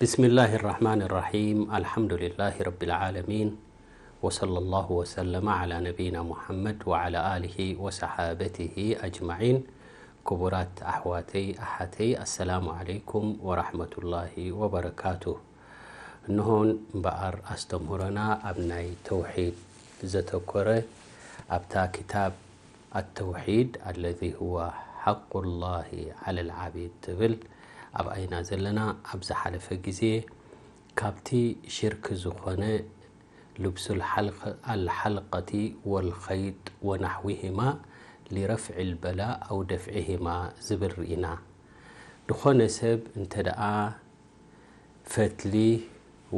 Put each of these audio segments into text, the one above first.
بسم الله الرحمن الرحيم. الحمد لله رب العالمين. وصلى الله وسلم على نبينا محمد وعلى آله وصحابته أجمعين. ክቡራት ኣሕዋተይ ኣሓተይ፣ ኣሰላሙ ዓለይኩም ወራሕመቱላሂ ወበረካቱ። እንሆን እምበኣር ኣስተምህሮና ኣብ ናይ ተውሒድ ዘተኮረ ኣብታ ክታብ ኣተውሒድ ኣለዚ ሁወ ሓቁላሂ ዓለል ዓቢድ ትብል ኣብኣ ኢና ዘለና። ኣብ ዝሓለፈ ግዜ ካብቲ ሽርክ ዝኾነ ልብሱል ሓልኸ ኣልሓልቀቲ ወልኸይጥ ወናሕዊሂማ ሊረፍዒል በላ ኣው ደፍዒሂማ ዝብል ርኢና። ዝኾነ ሰብ እንተ ደኣ ፈትሊ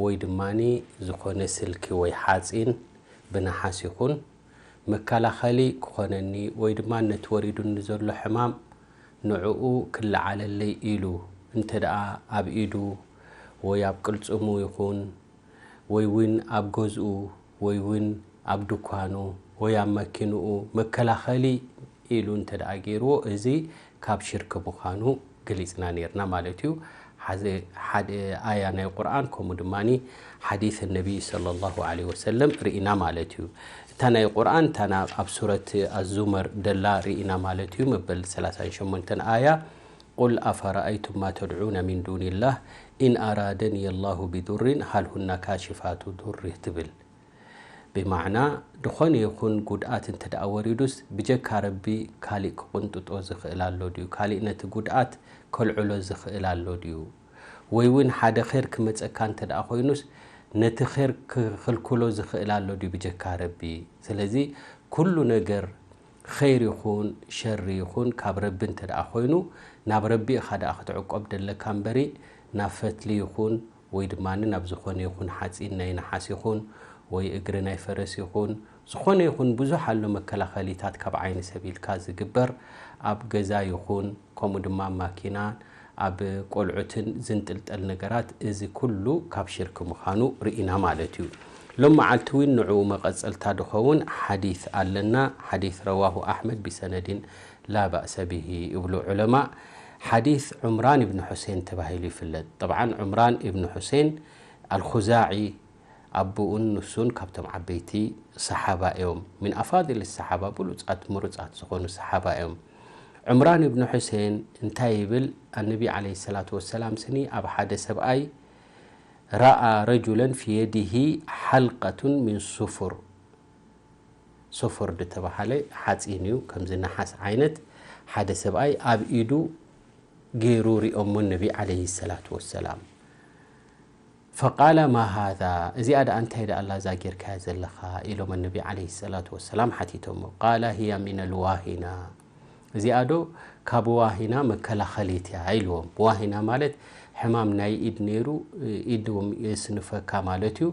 ወይ ድማኒ ዝኾነ ስልኪ ወይ ሓጺን ብነሓስ ይኹን መከላኸሊ ክኾነኒ ወይ ድማ ነቲ ወሪዱኒ ዘሎ ሕማም ንዕኡ ክለዓለለይ ኢሉ እንተ ደኣ ኣብ ኢዱ ወይ ኣብ ቅልጽሙ ይኹን ወይ እውን ኣብ ገዝኡ ወይ እውን ኣብ ድኳኑ ወይ ኣብ መኪንኡ መከላኸሊ ኢሉ እንተ ደኣ ገይርዎ፣ እዚ ካብ ሽርክ ምዃኑ ገሊጽና ነይርና ማለት እዩ። ሓደ ሓደ ኣያ ናይ ቁርኣን ከምኡ ድማ ሓዲስ ነቢ ሰለላሁ ዐለይሂ ወሰለም ርኢና ማለት እዩ። እታ ናይ ቁርኣን እታ ና- ኣብ ሱረት ኣዙመር ደላ ርኢና ማለት እዩ። መበል ሰላሳን ሸሞንተን ኣያ ቁል ኣፈረኣይቱም ማ ተድዑነ ሚን ዱኒላህ ኢን ኣራደኒ ላሁ ቢዱሪን ሃል ሁና ካሽፋቱ ዱሪህ ትብል። ብማዕና፣ ድኾነ ይኹን ጉድኣት እንተ ደኣ ወሪዱስ፣ ብጀካ ረቢ ካሊእ ክቕንጥጦ ዝኽእል ኣሎ ድዩ? ካሊእ ነቲ ጉድኣት ከልዕሎ ዝኽእል ኣሎ ድዩ? ወይ እውን ሓደ ኼር ክመጸካ እንተ ደኣ ኮይኑስ፣ ነቲ ኼር ክኽልክሎ ዝኽእል ኣሎ ድዩ ብጀካ ረቢ? ስለዚ፣ ኩሉ ነገር ኼር ይኹን ሸሪ ይኹን ካብ ረቢ እንተ ደኣ ኮይኑ፣ ናብ ረቢ ኢኻ ደኣ ክትዕቆብ ደለካ እምበሪ፣ ናብ ፈትሊ ይኹን ወይ ድማ ናብ ዝኾነ ይኹን ሓጺን ናይ ነሓስ ይኹን ወይ እግሪ ናይ ፈረስ ይኹን፣ ዝኾነ ይኹን ብዙሕ ኣሎ መከላኸሊታት ካብ ዓይኒ ሰብ ኢልካ ዝግበር፣ ኣብ ገዛ ይኹን ከምኡ ድማ ኣብ ማኪና ኣብ ቆልዑትን ዝንጥልጠል ነገራት፣ እዚ ኩሉ ካብ ሽርክ ምዃኑ ርኢና ማለት እዩ። ሎም መዓልቲ እውን ንዕኡ መቐጸልታ ድኸውን ሓዲስ ኣለና። ሓዲስ ረዋሁ ኣሕመድ ቢሰነዲን ላ ባእሰ ቢሂ ይብሉ ዑለማ። ሓዲስ ዑምራን ኢብን ሑሴን ተባሂሉ ይፍለጥ። ጠብዓን ዑምራን ኢብን ሑሴን ኣልኹዛዒ ኣቦኡን ንሱን ካብቶም ዓበይቲ ሰሓባ እዮም። ሚን ኣፋድል ሰሓባ፣ ብሉጻት ምሩጻት ዝኾኑ ሰሓባ እዮም። ዑምራን ኢብን ሑሴን እንታይ ይብል? ኣነቢ ዓለይሂ ሰላቱ ወሰላም ስኒ ኣብ ሓደ ሰብኣይ ረኣ ረጁለን ፊ የዲሂ ሓልቀቱን ሚን ሱፉር። ሱፉር ዝተባሃለ ሓፂን እዩ፣ ከምዚ ነሓስ ዓይነት ሓደ ሰብኣይ ኣብ ኢዱ ገይሩ ሪኦሞ ነቢ ዓለይሂ ሰላቱ ወሰላም። ፈቃለ ማ ሃዛ፣ እዚኣ ደኣ እንታይ ደኣ ኣላ እዛ ጌርካያ ዘለኻ? ኢሎም ነቢ ዓለይሂ ሰላቱ ወሰላም ሓቲቶሞ። ቃለ ሂያ ሚነል ዋሂና፣ እዚኣ ዶ ካብ ዋሂና መከላኸሊት እያ ኢልዎም። ዋሂና ማለት ሕማም ናይ ኢድ ነይሩ፣ ኢድ የስንፈካ ማለት እዩ።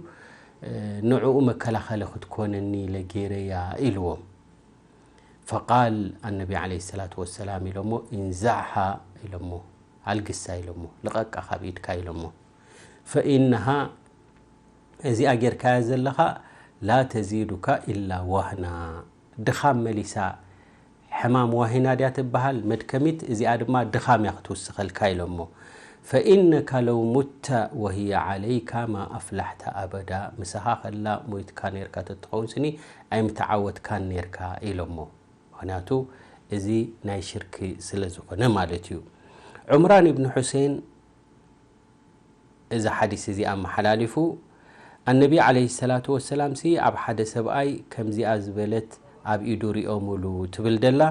ንዕኡ መከላኸሊ ክትኮነኒ ኢለ ገይረያ ኢልዎም። ፈቃል ኣነቢ ዓለይሂ ሰላቱ ወሰላም ኢሎሞ፣ ኢንዛዕሃ ኢሎሞ፣ ኣልግሳ ኢሎሞ፣ ልቐቃ ካብ ኢድካ ኢሎሞ። ፈኢነሃ፣ እዚኣ ጌርካያ ዘለኻ፣ ላ ተዚዱካ ኢላ ዋህና፣ ድኻም መሊሳ፣ ሕማም ዋሂና ድያ ትበሃል፣ መድከሚት፣ እዚኣ ድማ ድኻም እያ ክትውስኸልካ ኢሎሞ። ፈኢነካ ለው ሙተ ወሂየ ዓለይካ ማ ኣፍላሕተ ኣበዳ፣ ምሳኻ ከላ ሞይትካ ነይርካ ተትኸውን ስኒ ኣይምተዓወትካን ነይርካ ኢሎሞ። ምኽንያቱ እዚ ናይ ሽርክ ስለ ዝኾነ ማለት እዩ። ዑምራን ኢብን ሑሴን እዚ ሓዲስ እዚ ኣመሓላሊፉ፣ ኣነቢ ዓለይሂ ሰላቱ ወሰላም ሲ ኣብ ሓደ ሰብኣይ ከምዚኣ ዝበለት ኣብ ኢዱ ሪኦምሉ ትብል ደላ፣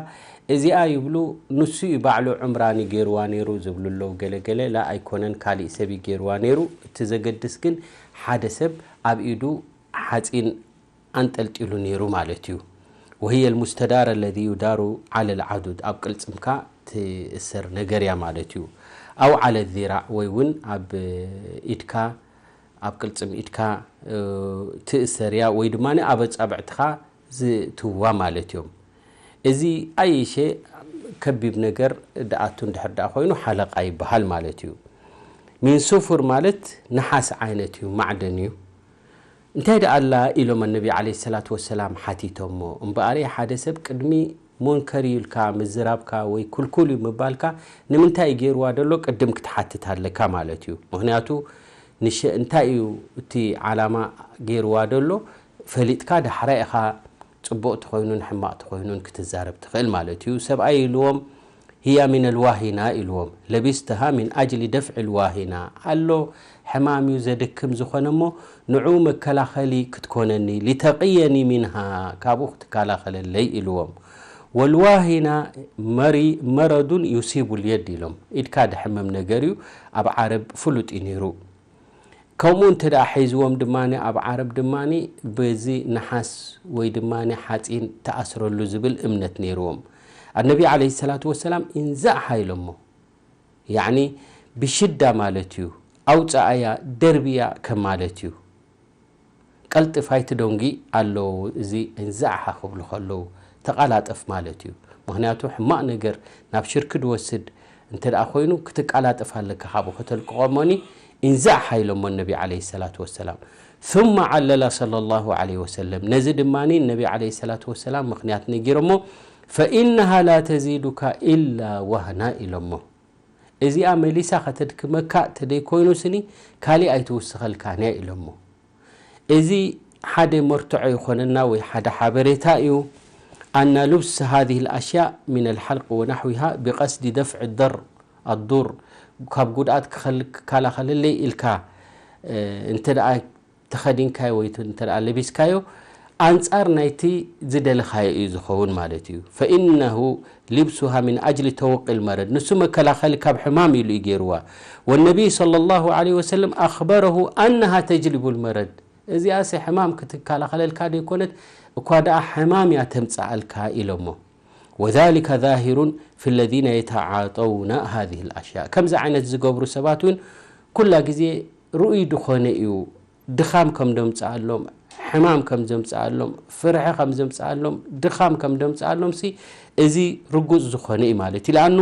እዚኣ ይብሉ፣ ንሱ እዩ ባዕሉ ዑምራን እዩ ገይርዋ ነይሩ ዝብሉ ኣለዉ። ገለ ገለ ላ ኣይኮነን፣ ካሊእ ሰብ እዩ ገይርዋ ነይሩ። እቲ ዘገድስ ግን ሓደ ሰብ ኣብ ኢዱ ሓፂን ኣንጠልጢሉ ነይሩ ማለት እዩ። ወህየ ልሙስተዳር ኣለዚ ዩዳሩ ዓለ ልዓዱድ፣ ኣብ ቅልጽምካ ትእሰር ነገር እያ ማለት እዩ። ኣው ዓለ ዚራዕ፣ ወይ እውን ኣብ ኢድካ፣ ኣብ ቅልጽም ኢድካ ትእሰር እያ፣ ወይ ድማ ኣብ ኣጻብዕትኻ ዝእትዋ ማለት እዮም። እዚ ኣይሸ ከቢብ ነገር ድኣቱ እንድሕር ደኣ ኮይኑ ሓለቃ ይበሃል ማለት እዩ። ሚን ሱፉር ማለት ነሓስ ዓይነት እዩ፣ ማዕደን እዩ። እንታይ ደኣ ኣላ ኢሎም ኣነቢ ዓለይሂ ሰላቱ ወሰላም ሓቲቶሞ። እምበኣር ሓደ ሰብ ቅድሚ ሙንከር እዩ ኢልካ ምዝራብካ ወይ ክልኩል እዩ ምባልካ ንምንታይ እዩ ገይርዋ ደሎ ቅድም ክትሓትት ኣለካ ማለት እዩ። ምኽንያቱ ንሸ እንታይ እዩ እቲ ዓላማ ገይርዋ ዘሎ ፈሊጥካ ዳሕራይ ኢኻ ጽቡቕ ተኾይኑን ሕማቕ ተኾይኑን ክትዛረብ ትኽእል ማለት እዩ። ሰብኣይ ኢልዎም هي من الواهنة ኢልዎም። ለቢስትሃ من أجل دفع الواهنة ኣሎ ሕማም እዩ ዘድክም ዝኾነ እሞ ንዑ መከላኸሊ ክትኮነኒ ሊተቅየኒ ሚንሃ ካብኡ ክትከላኸለለይ ኢልዎም። ወልዋሂና መሪ መረዱን ዩሲቡ ልየድ ኢሎም ኢድካ ድሕምም ነገር እዩ ኣብ ዓረብ ፍሉጥ እዩ ነይሩ። ከምኡ እንተ ደኣ ሒዝዎም ድማ ኣብ ዓረብ ድማ በዚ ነሓስ ወይ ድማ ሓፂን ተኣስረሉ ዝብል እምነት ነይርዎም። ኣነቢ ዓለይሂ ሰላቱ ወሰላም ኢንዛዕሃ ኢሎሞ። ያዕኒ ብሽዳ ማለት እዩ። ኣውፅኣያ ደርብያ ከም ማለት እዩ። ቀልጥፍ ኣይትደንጊ ኣለዉ። እዚ እንዛዕሓ ክብሉ ከለዉ ተቓላጠፍ ማለት እዩ። ምኽንያቱ ሕማቕ ነገር ናብ ሽርክ ድወስድ እንተ ደኣ ኮይኑ ክትቃላጠፍ ኣለካ ካብኡ ከተልቅቖ እሞኒ እንዛዕሓ ኢሎሞ ነቢ ዓለይሂ ሰላቱ ወሰላም። ثم علل صلى الله عليه وسلم ነዚ ድማ ነቢ ዓለይሂ ሰላቱ ወሰላም ምኽንያት ነጊሮሞ ፈኢነሃ ላ ተዚዱካ ኢላ ዋህና ኢሎሞ። እዚኣ መሊሳ ከተድክመካ ተደይኮይኑ ስኒ ካሊእ ኣይትውስኸልካን እያ ኢሎሞ። እዚ ሓደ መርትዖ ይኾነና ወይ ሓደ ሓበሬታ እዩ። ኣና ሉብስ ሃዚህ ልኣሽያእ ሚን ልሓልቅ ወናሕዊሃ ብቀስዲ ደፍዕ ደር ኣዱር ካብ ጉድኣት ክኸል- ክከላኸለለይ ኢልካ እ፣ እንተ ደኣ ተኸዲንካዮ ወይ እንተ ደኣ ለቢስካዮ ኣንጻር ናይቲ ዝደለኻዮ እዩ ዝኸውን ማለት እዩ። ፈኢነሁ ሊብሱሃ ሚን ኣጅሊ ተወቂ ልመረድ ንሱ መከላኸሊ ካብ ሕማም ኢሉ እዩ ገይርዋ። ወነቢይ صلى الله عليه وسلم ኣኽበረሁ ኣነሃ ተጅሊቡ ልመረድ እዚኣሲ ሕማም ክትከላኸለልካ ደይኮነት እኳ ደኣ ሕማም እያ ተምጽኣልካ ኢሎሞ። وذلك ظاهر في الذين يتعاطون هذه الأشياء ከምዚ ዓይነት ዝገብሩ ሰባት እውን ኩላ ግዜ ርኡይ ድኾነ እዩ። ድኻም ከም ደምፅኣሎም፣ ሕማም ከም ዘምፅኣሎም፣ ፍርሒ ከም ዘምፅኣሎም፣ ድኻም ከም ደምፅኣሎም ሲ እዚ ርጉፅ ዝኾነ እዩ ማለት እዩ። ለኣኑ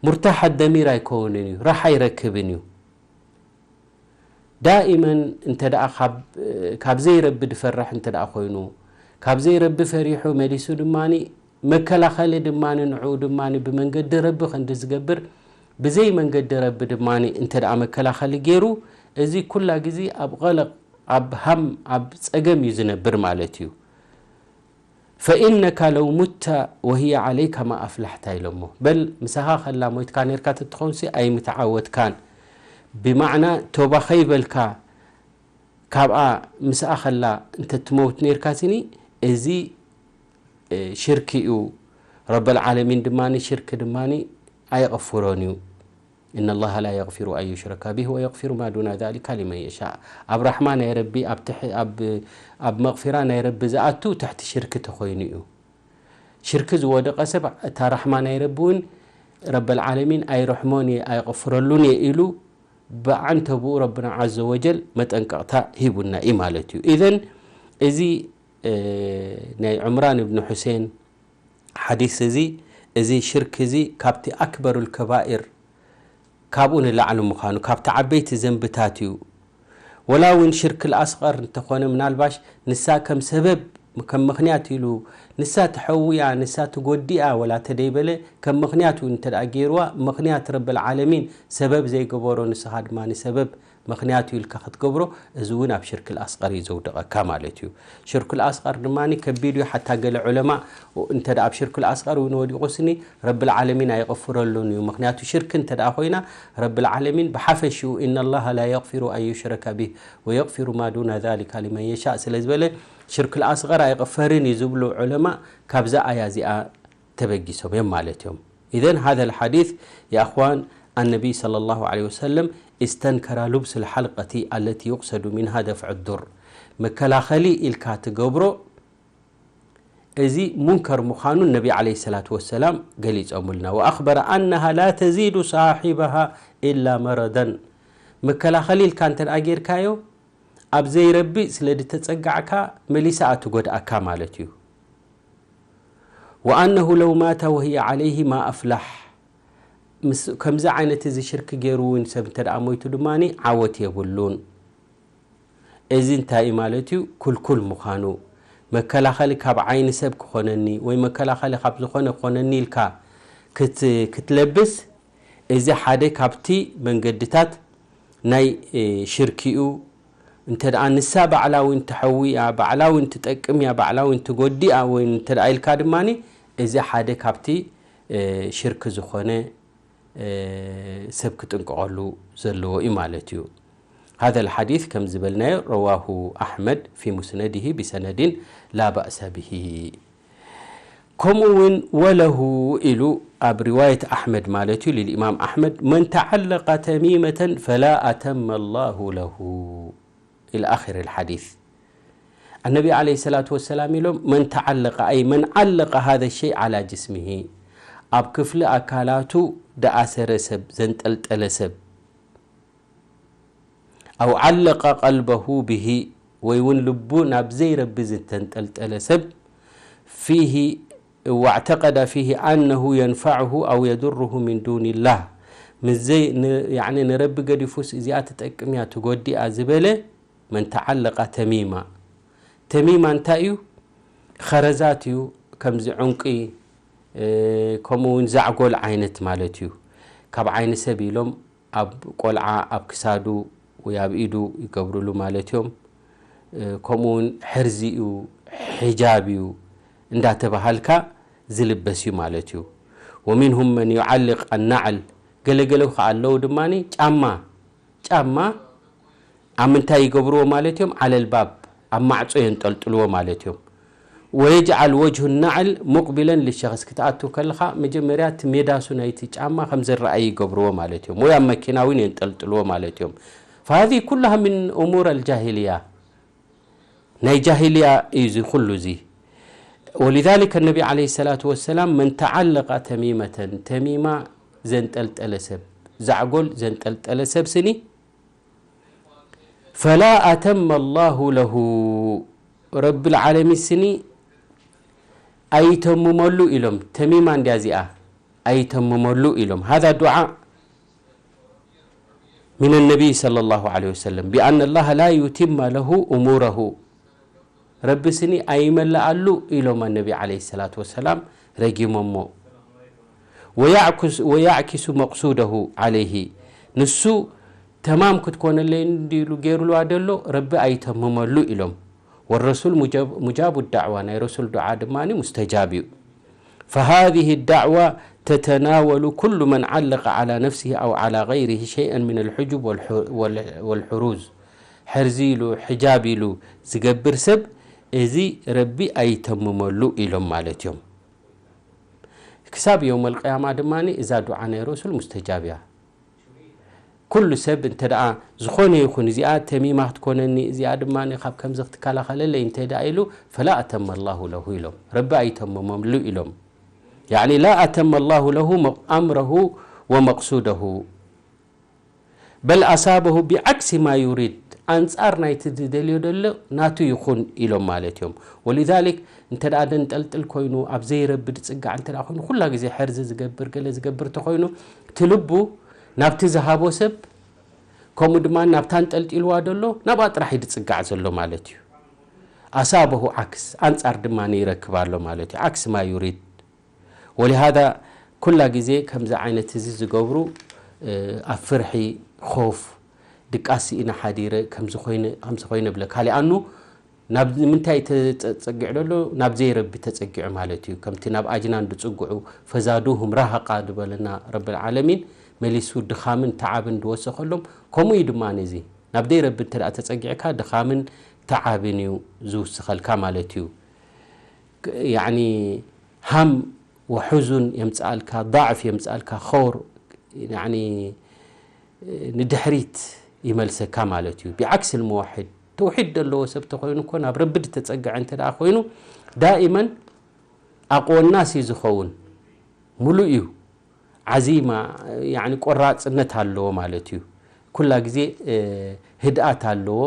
ሙርታሐ ደሚር ኣይከውንን እዩ፣ ራሓ ይረክብን እዩ። ዳኢመን እንተ ደኣ ካብ ዘይረቢ ድፈርሕ እንተ ደኣ ኮይኑ ካብ ዘይረቢ ፈሪሑ መሊሱ ድማ መከላኸሊ ድማ ንዕኡ ድማ ብመንገዲ ረቢ ክንዲ ዝገብር ብዘይ መንገዲ ረቢ ድማ እንተ ደኣ መከላኸሊ ገይሩ እዚ ኩላ ግዜ ኣብ ቐለቕ ኣብ ሃም ኣብ ጸገም እዩ ዝነብር ማለት እዩ። ፈኢነካ ለው ሙተ ወህየ ዓለይካ ማ ኣፍላሕታ ኢሎሞ። በል ምሳኻ ከላ ሞይትካ ነርካ ተትኾንሲ ኣይምተዓወትካን። ብማዕና ቶባ ኸይበልካ ካብኣ ምስኣ ከላ እንተትመውት ነርካ ሲኒ እዚ ሽርክ እዩ። ረበል ዓለሚን ድማ ሽርክ ድማ ኣይቕፍሮን እዩ። إن الله لا يغفر أن يشرك به ويغفر ما دون ذلك لمن يشاء ኣብ ራሕማ ናይ ረቢ ኣብ ትሕ- ኣብ ኣብ መቕፊራ ናይ ረቢ ዝኣቱ ትሕቲ ሽርክ ተኾይኑ እዩ። ሽርክ ዝወደቐ ሰብ እታ ራሕማ ናይ ረቢ እውን ረበል ዓለሚን ኣይረሕሞን እየ ኣይቕፍረሉን እየ ኢሉ ብዓንተብኡ ረብና ዓዘ ወጀል መጠንቀቕታ ሂቡና እዩ ማለት እዩ። ኢዘን እዚ ናይ ዕምራን እብኒ ሑሴን ሓዲስ እዚ እዚ ሽርክ እዚ ካብቲ ኣክበሩል ከባኢር ካብኡ ንላዕሊ ምዃኑ ካብቲ ዓበይቲ ዘንብታት እዩ። ወላ እውን ሽርክ ልኣስቐር እንተኾነ ምናልባሽ ንሳ ከም ሰበብ ከም ምኽንያት ኢሉ ንሳ ትሐውያ ንሳ ትጎዲኣ ወላ ተደይበለ ከም ምኽንያት እውን እንተ ደኣ ገይርዋ ምኽንያት ረብል ዓለሚን ሰበብ ዘይገበሮ ንስኻ ድማ ንሰበብ ምኽንያቱ ኢልካ ክትገብሮ እዚ እውን ኣብ ሽርክ ልኣስቐር እዩ ዘውድቐካ ማለት እዩ። ሽርክ ልኣስቐር ድማ ከቢድ እዩ ሓታ ገለ ዑለማ እንተ ደኣ ኣብ ሽርክ ልኣስቐር እውን ወዲቑ ስኒ ረብል ዓለሚን ኣይቕፍረሉን እዩ። ምኽንያቱ ሽርክ እንተ ደኣ ኮይና ረብል ዓለሚን ብሓፈሽኡ إن الله لا يغفر أن يشرك به ويغفر ما دون ذلك لمن يشاء ስለ ዝበለ ሽርክ ልኣስቐር ኣይቕፈርን እዩ ዝብሉ ዑለማ ካብዛ ኣያ እዚኣ ተበጊሶም እዮም ማለት እዮም። إذن هذا الحديث يا أخوان النبي صلى الله عليه وسلم استنكر لبس الحلقة التي يقصد منها دفع الضر መከላኸሊ ኢልካ ትገብሮ እዚ ሙንከር ምዃኑ ነቢ عليه الصلاة والسلام ገሊጾምልና وأخبر أنها لا تزيد صاحبها إلا مرضا መከላኸሊ ኢልካ እንተ ጌርካዮ ኣብ ዘይረቢ ስለ ድተጸጋዕካ መሊሳ እያ ትጎድኣካ ማለት እዩ። وأنه لو مات وهي عليه ما أفلح ምስ ከምዚ ዓይነት እዚ ሽርክ ገይሩ እውን ሰብ እንተ ደኣ ሞይቱ ድማ ዓወት የብሉን። እዚ እንታይ እዩ ማለት እዩ? ኩልኩል ምዃኑ መከላኸሊ ካብ ዓይኒ ሰብ ክኾነኒ ወይ መከላኸሊ ካብ ዝኾነ ክኾነኒ ኢልካ ክት- ክትለብስ እዚ ሓደ ካብቲ መንገድታት ናይ ሽርኪኡ እንተ ደኣ ንሳ ባዕላ እውን ትሐዊ እያ፣ ባዕላ እውን ትጠቅም እያ፣ ባዕላ እውን ትጎዲ እያ ወይ እንተ ደኣ ኢልካ ድማ፣ እዚ ሓደ ካብቲ ሽርኪ ዝኾነ ሰብ ክጥንቀቐሉ ዘለዎ እዩ ማለት እዩ። هذا الحديث ከም ዝበልናዮ رواه أحمد في مسنده بسند لا بأس به. ከምኡ እውን وله ኢሉ ኣብ رواية أحمد ማለት እዩ، للإمام أحمد، من تعلق تميمة فلا أتم الله له إلى آخر الحديث. النبي عليه الصلاة والسلام ኢሎም من تعلق أي من علق هذا الشيء على جسمه ኣብ ክፍሊ ኣካላቱ ደኣሰረ ሰብ ዘንጠልጠለ ሰብ أو علق قلبه به ወይ እውን ልቡ ናብ ዘይረቢ ዝተንጠልጠለ ሰብ فيه واعتقد فيه أنه ينفعه أو يضره من دون الله ምስ ዘይ ንረቢ ገዲፉስ እዚኣ ትጠቅም እያ ትጎዲ እያ ዝበለ من تعلق تميمة. ተሚማ እንታይ እዩ? ኸረዛት እዩ፣ ከምዚ ዕንቂ ከምኡ እውን ዛዕጎል ዓይነት ማለት እዩ። ካብ ዓይኒ ሰብ ኢሎም ኣብ ቆልዓ ኣብ ክሳዱ ወይ ኣብ ኢዱ ይገብርሉ ማለት እዮም። ከምኡ እውን ሕርዚ እዩ፣ ሕጃብ እዩ እንዳተባሃልካ ዝልበስ እዩ ማለት እዩ። ومنهم من يعلق النعل ገለገለ ከ ኣለዉ ድማ ጫማ ጫማ ኣብ ምንታይ ይገብርዎ ማለት እዮም? على الباب ኣብ ማዕጾ የንጠልጥልዎ ማለት እዮም። ويجعل وجه النعل مقبلا للشخص ክትኣቱ ከለኻ መጀመርያ እቲ ሜዳሱ ናይቲ ጫማ ከም ዝረኣይ ይገብርዎ ማለት እዮም። ወይ ኣብ መኪና እውን የንጠልጥልዎ ማለት እዮም። فهذه كلها من أمور الجاهلية ናይ ጃሂልያ እዩ እዚ ኩሉ እዚ። ولذلك النبي عليه الصلاة والسلام من تعلق تميمة ተሚማ ዘንጠልጠለ ሰብ ዛዕጎል ዘንጠልጠለ ሰብ ስኒ فلا أتم الله له ረቢ العالمين ስኒ ኣይተምመሉ ኢሎም። ተሚማ እንድያ እዚኣ ኣይተምመሉ ኢሎም። هذا دعاء من النبي صلى الله عليه وسلم بأن الله لا يتم له أموره ረቢ ስኒ ኣይመልኣሉ ኢሎም النبي عليه الصلاة والسلام ረጊሞሞ። ويعكس ويعكس مقصوده عليه ንሱ ተማም ክትኮነለይ እንዲሉ ገይሩልዋ ደሎ ረቢ ኣይተምመሉ ኢሎም። والرسول مجاب الدعوة ናይ ረሱል ዱዓ ድማ ሙስተጃብ እዩ። فهذه الدعوة تتناول كل من علق على نفسه أو على غيره شيئا من الحجب والحروز ሕርዚ ኢሉ ሕጃብ ኢሉ ዝገብር ሰብ እዚ ረቢ ኣይተምመሉ ኢሎም ማለት እዮም። ክሳብ የውመል ቅያማ ድማ እዛ ዱዓ ናይ ረሱል ሙስተጃብ እያ። ኩሉ ሰብ እንተ ደኣ ዝኾነ ይኹን እዚኣ ተሚማ ክትኮነኒ እዚኣ ድማ ካብ ከምዚ ክትከላኸለለይ እንተ ደኣ ኢሉ فلا أتم الله له ኢሎም ረቢ ኣይተምመሉ ኢሎም። يعني لا أتم الله له أمره ومقصوده بل أصابه بعكس ما يريد ኣንጻር ናይቲ ዝደልዮ ዘሎ ናቱ ይኹን ኢሎም ማለት እዮም። ولذلك እንተ ደኣ ደንጠልጥል ኮይኑ ኣብ ዘይረቢ ድጽጋዕ እንተ ደኣ ኮይኑ ኩላ ግዜ ሕርዚ ዝገብር ገለ ዝገብር ተኮይኑ እቲ ልቡ ናብቲ ዝሃቦ ሰብ ከምኡ ድማ ናብታ እንጠልጢልዋ ደሎ ናብኣ ጥራሕ እዩ ድጽጋዕ ዘሎ ማለት እዩ። ኣሳበሁ ዓክስ ኣንጻር ድማ ይረክብ ኣሎ ማለት እዩ። ዓክስ ማ ዩሪድ ولهذا ኩላ ግዜ ከምዚ ዓይነት እዚ ዝገብሩ ኣብ ፍርሒ ኾፍ ድቃስ ስኢነ ሓዲረ ከምዚ ኮይነ ብለካ ሊኣኑ ናብ ምንታይ ተጸጊዑ ደሎ ናብ ዘይረቢ ተጸጊዑ ማለት እዩ። ከምቲ ናብ ኣጅናን ድጽግዑ ፈዛዱሁም ረሃቃ ዝበለና ረብል ዓለሚን መሊሱ ድኻምን ተዓብን ድወሰኸሎም ከምኡ እዩ ድማ ነዚ ናብ ዘይረቢ እንተ ተጸጊዕካ ድኻምን ተዓብን እዩ ዝውስኸልካ ማለት እዩ። ያኒ ሃም ወሑዙን የምጽኣልካ ضعፍ የምጽኣልካ ኸውር ያኒ ንድሕሪት ይመልሰካ ማለት እዩ። بعكس الموحد ተውሒድ ዘለዎ ሰብ ተኮይኑ እኮ ናብ ረቢ ድተጸግዐ እንተ ደኣ ኮይኑ ዳኢመን ኣቅወናስ እዩ ዝኸውን። ሙሉእ እዩ። ዓዚማ ያኒ ቆራጽነት ኣለዎ ማለት እዩ። ኩላ ግዜ ህድኣት ኣለዎ።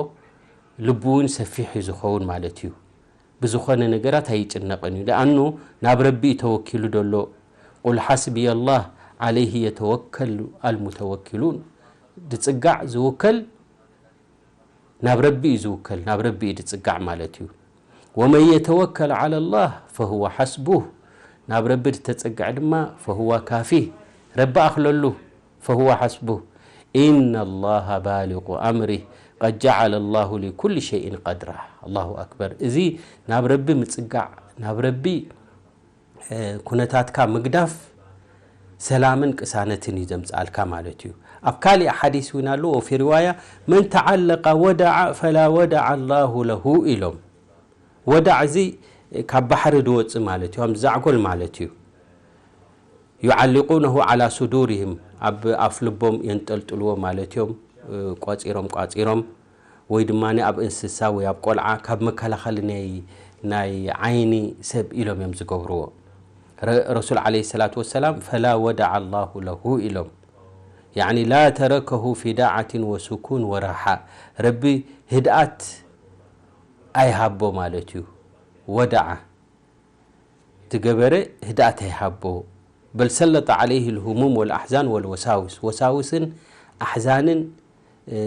ልቡ እውን ሰፊሕ እዩ ዝኸውን ማለት እዩ። ብዝኾነ ነገራት ኣይጭነቕን እዩ። ደኣኑ ናብ ረቢ እዩ ተወኪሉ ደሎ። ቁል ሓስብየ ላህ ዓለይህ የተወከሉ ኣልሙተወኪሉን። ድጽጋዕ ዝውከል ናብ ረቢ እዩ ዝውከል፣ ናብ ረቢ እዩ ድጽጋዕ ማለት እዩ። ወመን የተወከል ዓለ ላህ ፈሁወ ሓስቡህ። ናብ ረቢ ድተጸግዐ ድማ ፈሁወ ካፊህ። ረቢ ኣኽለሉ ፈሁወ ሓስቡህ። إن الله بالغ أمره قد جعل الله لكل شيء قدرا. الله أكبر። እዚ ናብ ረቢ ምጽጋዕ፣ ናብ ረቢ፣ እ፣ ኩነታትካ ምግዳፍ ሰላምን ቅሳነትን እዩ ዘምጽኣልካ ማለት እዩ። ኣብ ካልእ ሓዲስ እውን ኣሎ፣ وفي رواية من تعلق ودع فلا ودع الله له ኢሎም። ወዳዕ እዚ ካብ ባሕሪ ዝወጽእ ማለት እዩ፣ ከም ዛዕጎል ማለት እዩ። يعلقونه على صدورهم፣ ኣብ ኣፍ ልቦም የንጠልጥልዎ ማለት እዮም። እ፣ ቋጺሮም ቋጺሮም ወይ ድማ ኣብ እንስሳ ወይ ኣብ ቆልዓ ካብ መከላኸሊ ናይ፣ ናይ ዓይኒ ሰብ ኢሎም እዮም ዝገብርዎ። ረ-፣ ረሱል ዓለይሂ ሰላቱ ወሰላም ፈላ ወደዐ ላሁ ለሁ ኢሎም። ያዕኒ ላ ተረከሁ ፊ ዳዓትን ወሱኩን ወራሓ። ረቢ ህድኣት ኣይሃቦ ማለት እዩ። ወደዓ ዝገበረ ህድኣት ኣይሃቦ። በል ሰለጠ ዓለይህ ልሁሙም ወልኣሕዛን ወልወሳውስ። ወሳውስን ኣሕዛንን፣ እ፣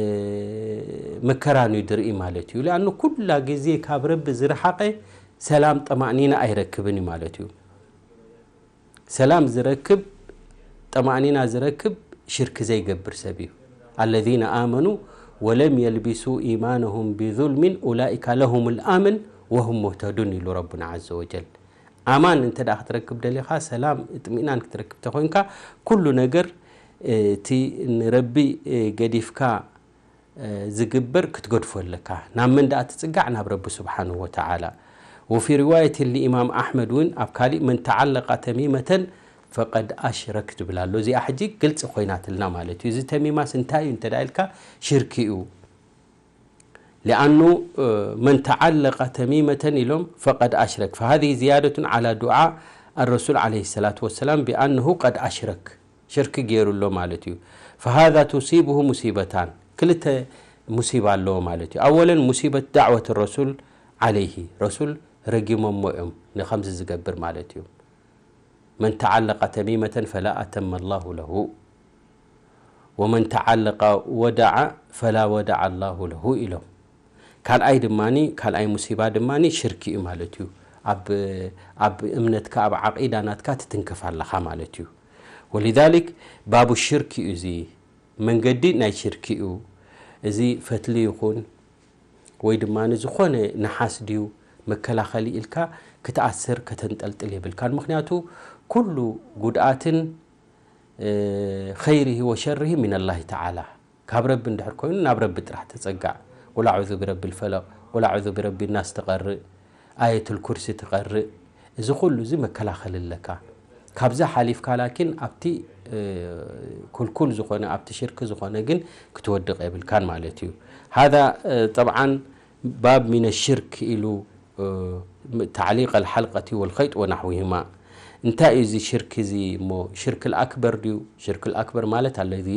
መከራን እዩ ድርኢ ማለት እዩ። ሊኣኑ ኩላ ግዜ ካብ ረቢ ዝረሓቐ ሰላም ጠማእኒና ኣይረክብን እዩ ማለት እዩ። ሰላም ዝረክብ፣ ጠማእኒና ዝረክብ ሽርክ ዘይገብር ሰብ እዩ። الذين آمنوا ولم يلبسوا إيمانهم بظلم أولئك لهم الأمن وهم مهتدون ኢሉ ረቡና ዐዘ ወጀል። ኣማን እንተ ደኣ ክትረክብ ደሊኻ፣ ሰላም እጥሚእናን ክትረክብ ተኾይንካ፣ ኩሉ ነገር፣ እ፣ እቲ ንረቢ፣ እ፣ ገዲፍካ፣ እ፣ ዝግበር ክትገድፎ ኣለካ። ናብ መን ደኣ ትጽጋዕ? ናብ ረቢ ስብሓንሁ ወተዓላ። وفي رواية لإمام أحمد እውን ኣብ ካሊእ من تعلق تميمة فقد أشرك ትብል ኣሎ። እዚኣ ሕጂ ግልጺ ኮይናትልና ማለት እዩ። እዚ ተሚማስ እንታይ እዩ እንተ ደኣ ኢልካ፣ ሽርኪ እዩ። ሊኣኑ፣ እ፣ من تعلق تميمة ኢሎም فقد أشرك، فهذه زيادة على دعاء الرسول عليه الصلاة والسلام بأنه قد أشرك، ሽርክ ገይሩ ኣሎ ማለት እዩ። فهذا تصيبه مصيبتان، ክልተ ሙሲባ ኣለዎ ማለት እዩ። أولا مصيبة دعوة الرسول عليه، ረሱል ረጊሞሞ እዮም ንኸምዚ ዝገብር ማለት እዩ። من تعلق تميمة فلا أتم الله له، ومن تعلق ودعة فلا ودع الله له ኢሎም። ካልኣይ ድማኒ፣ ካልኣይ ሙሲባ ድማኒ ሽርክ እዩ ማለት እዩ። ኣብ፣ ኣብ እምነትካ፣ ኣብ ዓቂዳ ናትካ ትትንከፍ ኣለኻ ማለት እዩ። ولذلك باب الشرك እዩ፣ እዚ መንገዲ ናይ ሽርክ እዩ። እዚ ፈትሊ ይኹን ወይ ድማ ዝኾነ ነሓስ ድዩ መከላኸሊ ኢልካ ክትኣስር ከተንጠልጥል የብልካን። ምኽንያቱ ኩሉ ጉድኣትን፣ እ፣ ኸይሪሂ ወሸሪሂ ሚነላሂ ተዓላ፣ ካብ ረቢ እንድሕር ኮይኑ ናብ ረቢ ጥራሕ ተጸጋዕ። ቁል ኣዑዙ ቢረቢል ፈለቕ፣ ቁል ኣዑዙ ቢረቢ ናስ ትቐርእ፣ ኣየቱል ኩርሲ ትቐርእ። እዚ ኩሉ እዚ መከላኸሊ ኣለካ። ካብዛ ሓሊፍካ ላኪን ኣብቲ፣ እ፣ ኩልኩል ዝኾነ፣ ኣብቲ ሽርክ ዝኾነ ግን ክትወድቕ የብልካን ማለት እዩ። ሃዛ፣ እ፣ ጠብዓን ባብ ሚነ ሽርክ ኢሉ፣ እ፣ ተዕሊቅ ኣልሓልቀቲ ወልኸይጥ ወናሕዊሂማ። እንታይ እዩ እዚ ሽርክ እዚ እሞ? ሽርክ ልኣክበር ድዩ? ሽርክ ልኣክበር ማለት ኣለዚ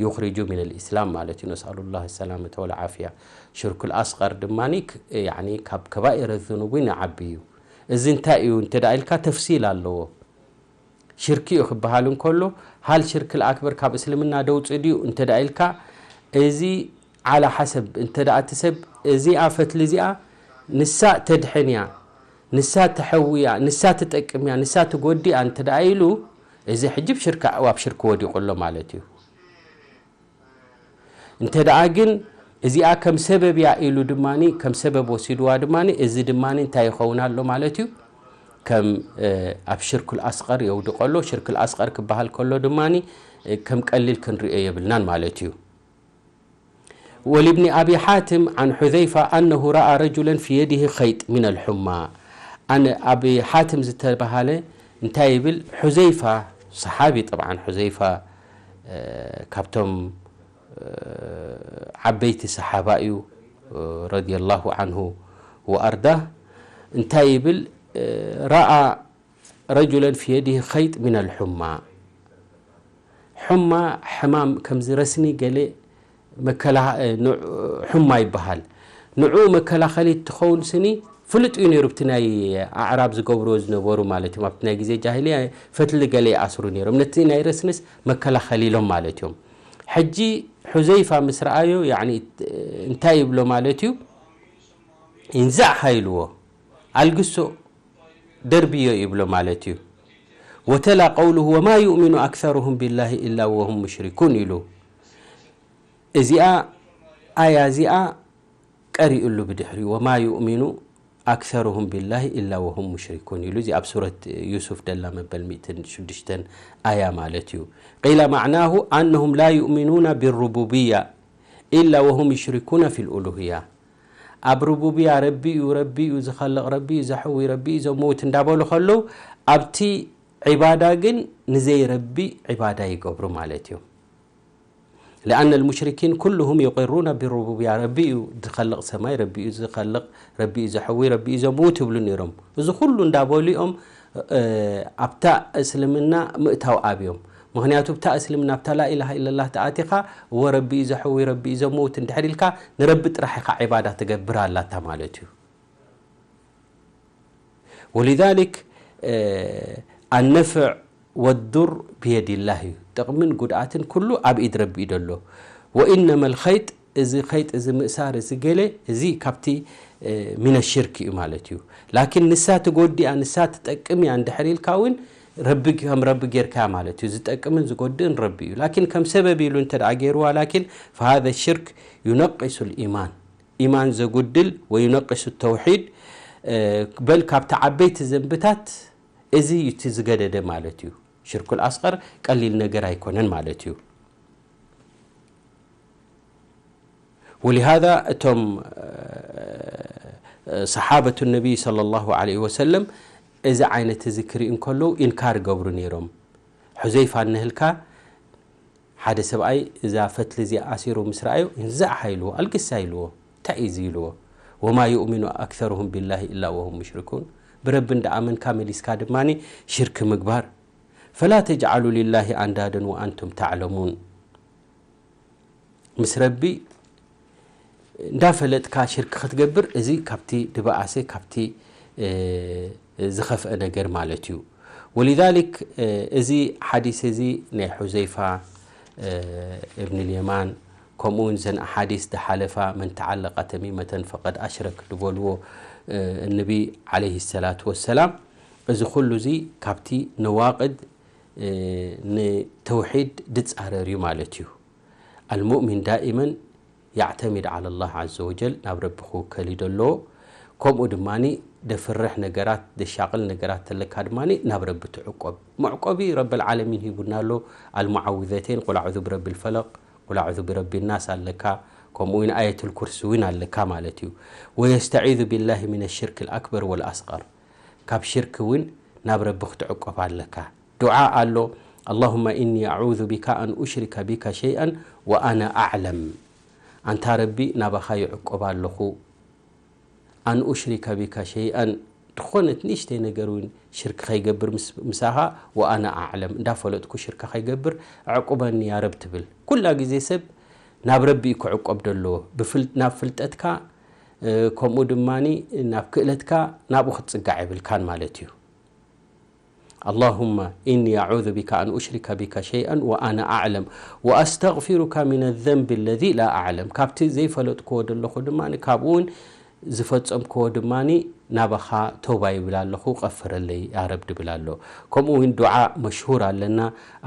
ዩኽሪጁ ሚን ልኢስላም ማለት እዩ። ነስኣሉ ላህ ሰላመተ ወልዓፍያ። ሽርክ ልኣስቀር ድማ ክ-፣ ያኒ ካብ ከባኢረ ዝኑብ እውን ይዓቢ እዩ። እዚ እንታይ እዩ እንተ ደኣ ኢልካ ተፍሲል ኣለዎ። ሽርክ እዩ ክበሃል እንከሎ፣ ሃል ሽርክ ልኣክበር ካብ እስልምና ደውጽእ ድዩ እንተ ደኣ ኢልካ፣ እዚ ዓላ ሓሰብ እንተ ደኣ እቲ ሰብ እዚኣ ፈትሊ እዚኣ ንሳ ተድሕን እያ፣ ንሳ ተሐዊ እያ፣ ንሳ ትጠቅም እያ፣ ንሳ ትጎዲ እያ እንተ ደኣ ኢሉ፣ እዚ ሕጂ ብ ሽርክ፣ ኣብ ሽርክ ወዲቑ ኣሎ ማለት እዩ። እንተ ደኣ ግን እዚኣ ከም ሰበብ እያ ኢሉ ድማኒ፣ ከም ሰበብ ወሲድዋ ድማኒ፣ እዚ ድማኒ እንታይ ይኸውን ኣሎ ማለት እዩ? ከም፣ እ፣ ኣብ ሽርኩል ኣስቐር የውድቆ ኣሎ። ሽርኩል ኣስቐር ክበሃል ከሎ ድማኒ፣ እ፣ ከም ቀሊል ክንሪኦ የብልናን ማለት እዩ። ወልብኒ ኣቢ ሓትም ዓን ሑዘይፋ ኣነሁ ረኣ ረጁለን ፊ የዲሂ ኸይጥ ሚነል ሑማ። ኣነ ኣቢ ሓትም ዝተባሃለ እንታይ ይብል? ሑዘይፋ፣ ሰሓቢ ጠብዓን፣ ሑዘይፋ፣ እ፣ ካብቶም፣ እ፣ ዓበይቲ ሰሓባ እዩ፣ እ፣ ረዲየላሁ ዓንሁ ወኣርዳህ። እንታይ ይብል? እ፣ ረኣ ረጁለን ፊ የዲሂ ኸይጥ ሚነል ሑማ። ሑማ፣ ሕማም፣ ከምዚ ረስኒ ገለ መከላ-፣ እ፣ ን-፣ ሑማ ይበሃል። ንዑ መከላኸሊ ትኸውን ስኒ ፍሉጥ እዩ ነይሩ፣ ብቲ ናይ ኣዕራብ ዝገብርዎ ዝነበሩ ማለት እዮም። ኣብቲ ናይ ግዜ ጃሂልያ ፈትሊ ገለ ይኣስሩ ነይሮም። ነቲ ናይ ረስንስ መከላኸሊ ኢሎም ማለት እዮም። ሕጂ ሑዘይፋ ምስ ረኣዮ፣ ያዕኒ፣ እንታይ ይብሎ ማለት እዩ? ይንዛዕኻ ኢልዎ። ኣልግሶ፣ ደርብዮ ይብሎ ማለት እዩ። ወተላ ቀውሉሁ ወማ ዩእሚኑ ኣክሰሩሁም ቢላሂ ኢላ ወሁም ሙሽሪኩን ኢሉ። እዚኣ ኣያ እዚኣ ቀሪኡሉ ብድሕሪኡ፣ "ወማ ዩእሚኑ ኣክሰሩሁም ቢላሂ ኢላ ወሁም ሙሽሪኩን" ኢሉ፣ እዚ ኣብ ሱረት ዩሱፍ ደላ መበል ሚእትን ሽዱሽተን ኣያ ማለት እዩ። ቂለ ማዕናሁ ኣነሁም ላ ዩእሚኑና ቢሩቡብያ ኢላ ወሁም ዩሽሪኩና ፊል ኡሉህያ። ኣብ ሩቡብያ ረቢ እዩ፣ ረቢ እዩ ዝኸልቕ፣ ረቢ እዩ ዘሕዊ፣ ረቢ እዩ ዘመውት እንዳበሉ ከለዉ፣ ኣብቲ ዒባዳ ግን ንዘይ ረቢ ዒባዳ ይገብሩ ማለት እዩ። لأن المشركين كلهم يقرون بالربوبية። ረቢ እዩ ዝኸልቕ ሰማይ፣ ረቢ እዩ ዝኸልቕ፣ ረቢ እዩ ዘሕዊ፣ ረቢ እዩ ዘምውት ይብሉ ነይሮም። እዚ ኩሉ እንዳበሉ እዮም፣ እ፣ ኣብታ እስልምና ምእታው ኣብዮም። ምኽንያቱ ብታ እስልምና፣ ብታ ላኢላሃ ኢለላህ ተኣቲኻ፣ እወ ረቢ እዩ ዘሕዊ፣ ረቢ እዩ ዘምውት እንድሕር ኢልካ፣ ንረቢ ጥራሕ ኢኻ ዒባዳ ትገብር ኣላታ ማለት እዩ። ولذلك፣ እ፣ النفع والضر بيد الله እዩ። ጥቕምን ጉድኣትን ኩሉ ኣብ ኢድ ረቢ እዩ ዘሎ። وإنما الخيط፣ እዚ ኸይጥ፣ እዚ ምእሳር፣ እዚ ገለ፣ እዚ ካብቲ፣ እ፣ من الشرك እዩ ማለት እዩ። ላኪን ንሳ ትጎድእ እያ፣ ንሳ ትጠቅም እያ እንድሕር ኢልካ እውን፣ ረቢ ከም ረቢ ጌርካያ ማለት እዩ። ዝጠቅምን ዝጎድእን ረቢ እዩ። ላኪን ከም ሰበብ ኢሉ እንተ ደኣ ገይርዋ፣ ላኪን فهذا الشرك ينقص الإيمان، ኢማን ዘጉድል، وينقص التوحيد، እ፣ በል ካብቲ ዓበይቲ ዘንብታት እዚ እዩ እቲ ዝገደደ ማለት እዩ። ሽርኩል ኣስቐር ቀሊል ነገር ኣይኮነን ማለት እዩ። ولهذا እቶም፣ እ፣ ሰሓበቱ ነቢይ ሰለላሁ ዐለይሂ ወሰለም እዚ ዓይነት እዚ ክርእዩ እንከለዉ ኢንካር ይገብሩ ነይሮም። ሑዘይፋ እንህልካ ሓደ ሰብኣይ እዛ ፈትሊ እዚኣ ኣሲሩ ምስ ረኣዮ፣ "እንዛዕሃ" ኢልዎ፣ "ኣልግሳ" ኢልዎ። "እንታይ እዩ እዚ?" ኢልዎ። "ወማ ዩእሚኑ ኣክሰሩሁም ቢላሂ ኢላ ወሁም ሙሽሪኩን። ብረቢ እንዳኣመንካ መሊስካ ድማኒ ሽርክ ምግባር። ፈላ ተጅዓሉ ሊላሂ ኣንዳደን ወኣንቱም ተዕለሙን።" ምስ ረቢ እንዳፈለጥካ ሽርክ ክትገብር፣ እዚ ካብቲ ድበኣሰ፣ ካብቲ፣ እ፣ ዝኸፍአ ነገር ማለት እዩ። ወሊዛሊክ፣ እ፣ እዚ ሓዲስ እዚ ናይ ሑዘይፋ፣ እ፣ እብን ልየማን፣ ከምኡ እውን ዘን ኣሓዲስ ዝሓለፋ፣ "መን ተዓለቀ ተሚመተን ፈቀድ ኣሽረክ" ዝበልዎ፣ እ፣ እነቢ ዓለይሂ ሰላቱ ወሰላም፣ እዚ ኩሉ እዚ ካብቲ ነዋቅድ፣ እ፣ ንተውሒድ ድጻረር እዩ ማለት እዩ። ኣልሙእሚን ዳኢመን ያዕተሚድ ዓለ ላህ ዓዘ ወጀል፣ ናብ ረቢ ክውከል እዩ ደለዎ። ከምኡ ድማኒ ደፍርሕ ነገራት፣ ደሻቕል ነገራት ተለካ ድማኒ ናብ ረቢ ትዕቆብ። መዕቆቢ ረብል ዓለሚን ሂቡና ኣሎ። ኣልሙዓውዘተይን፣ ቁል ኣዑዙ ብረቢል ፈለቅ፣ ቁል ኣዑዙ ብረቢ ናስ ኣለካ። ከምኡ እውን ኣየቱል ኩርሲ እውን ኣለካ ማለት እዩ። ወየስተዒዙ ቢላሂ ሚነ ሽርክ ልኣክበር ወልኣስቀር። ካብ ሽርክ እውን ናብ ረቢ ክትዕቆብ ኣለካ። ዱዓ ኣሎ፣ ኣላሁመ ኢኒ ኣዑዙ ቢካ ኣን ኡሽሪከ ቢካ ሸይኣን ወኣና ኣዕለም። ኣንታ ረቢ፣ ናባኻ ይዕቆብ ኣለኹ። ኣን ኡሽሪከ ቢካ ሸይኣን፣ ዝኾነት ንእሽተይ ነገር እውን ሽርክ ከይገብር ምስ-፣ ምሳኻ፣ ወኣና ኣዕለም፣ እንዳፈለጥኩ ሽርክ ከይገብር ዕቁበኒ ያ ረብ ትብል። ኩላ ግዜ ሰብ ናብ ረቢ እዩ ክዕቆብ ደለዎ። ብፍል-፣ ናብ ፍልጠትካ፣ እ፣ ከምኡ ድማኒ ናብ ክእለትካ ናብኡ ክትጽጋዕ የብልካን ማለት እዩ። ኣላሁመ ኢኒ ኣዑዙ ቢካ ኣን ኡሽሪከ ቢካ ሸይኣን ወኣና ኣዕለም ወኣስተግፊሩካ ሚነ ዘንቢ ለዚ ላ ኣዕለም። ካብቲ ዘይፈለጥክዎ ደለኹ ድማ ካብኡ እውን ዝፈጸምክዎ ድማ ናባኻ ተውባ ይብል ኣለኹ፣ ቀፍረለይ ያ ረብ ድብል ኣሎ። ከምኡ እውን ዱዓ መሽሁር ኣለና፣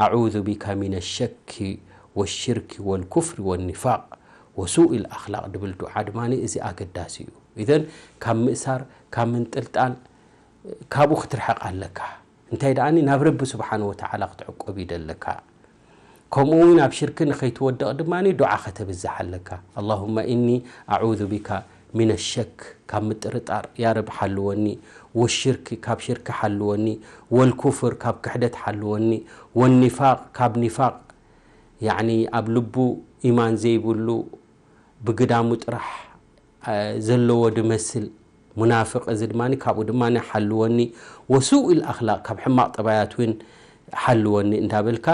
ኣዑዙ ቢካ ሚነ ሸኪ ወሽርኪ ወልኩፍሪ ወኒፋቅ ወሱኢል ኣኽላቅ ድብል ዱዓ ድማ እዚ ኣገዳሲ እዩ። ኢዘን ካብ ምእሳር፣ ካብ ምንጥልጣል፣ ካብኡ ክትርሕቕ ኣለካ። እንታይ ደኣኒ ናብ ረቢ ስብሓን ወተዓላ ክትዕቆብ እዩ ደለካ። ከምኡ እውን ኣብ ሽርክ ንኸይትወድቕ ድማ ዱዓ ከተብዝሕ ኣለካ። ኣላሁመ ኢኒ ኣዑዙ ቢካ ሚነ ሸክ፣ ካብ ምጥርጣር ያ ረብ ሓልወኒ፣ ወሽርክ፣ ካብ ሽርክ ሓልወኒ፣ ወልኩፍር፣ ካብ ክሕደት ሓልወኒ፣ ወኒፋቅ፣ ካብ ኒፋቅ፣ ያዕኒ ኣብ ልቡ ኢማን ዘይብሉ ብግዳሙ ጥራሕ፣ አ፣ ዘለዎ ድመስል ሙናፍቅ፣ እዚ ድማ ካብኡ ድማ ሓልወኒ፣ ወሱኢል ኣኽላቅ፣ ካብ ሕማቅ ጠባያት እውን ሓልወኒ እንዳበልካ፣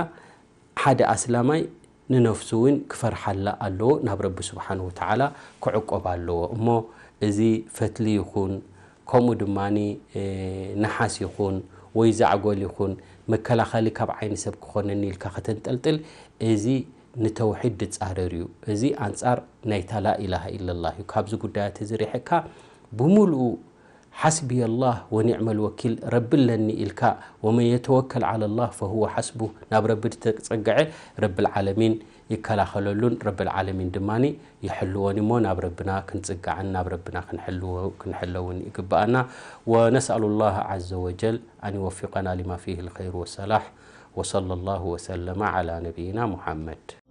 ሓደ ኣስላማይ ንነፍሱ እውን ክፈርሓላ ኣለዎ፣ ናብ ረቢ ስብሓን ወተዓላ ክዕቆብ ኣለዎ። እሞ እዚ ፈትሊ ይኹን፣ ከምኡ ድማ፣ እ፣ ነሓስ ይኹን ወይ ዛዕጎል ይኹን፣ መከላኸሊ ካብ ዓይኒ ሰብ ክኾነኒ ኢልካ ከተንጠልጥል፣ እዚ ንተውሒድ ድጻረር እዩ። እዚ ኣንጻር ናይታ ላኢላሃ ኢለላህ እዩ። ካብዚ ጉዳያት እዚ ርሒቕካ፣ ብምሉኡ ሓስቢየላህ ወኒዕመል ወኪል፣ ረቢ ኣለኒ ኢልካ፣ ወመን የተወከል ዓለላህ ፈሁወ ሓስቡህ፣ ናብ ረቢ ድተጸግዐ፣ ረብል ዓለሚን ይከላኸለሉን ረብል ዓለሚን ድማ ይሕልዎን እሞ ናብ ረብና ክንጽጋዕን ናብ ረብና ክንሕልዎ ክንሕለውን ይግባኣና። ونسأل الله عز وجل أن يوفقنا لما فيه الخير والصلاح. وصلى الله وسلم على نبينا محمد.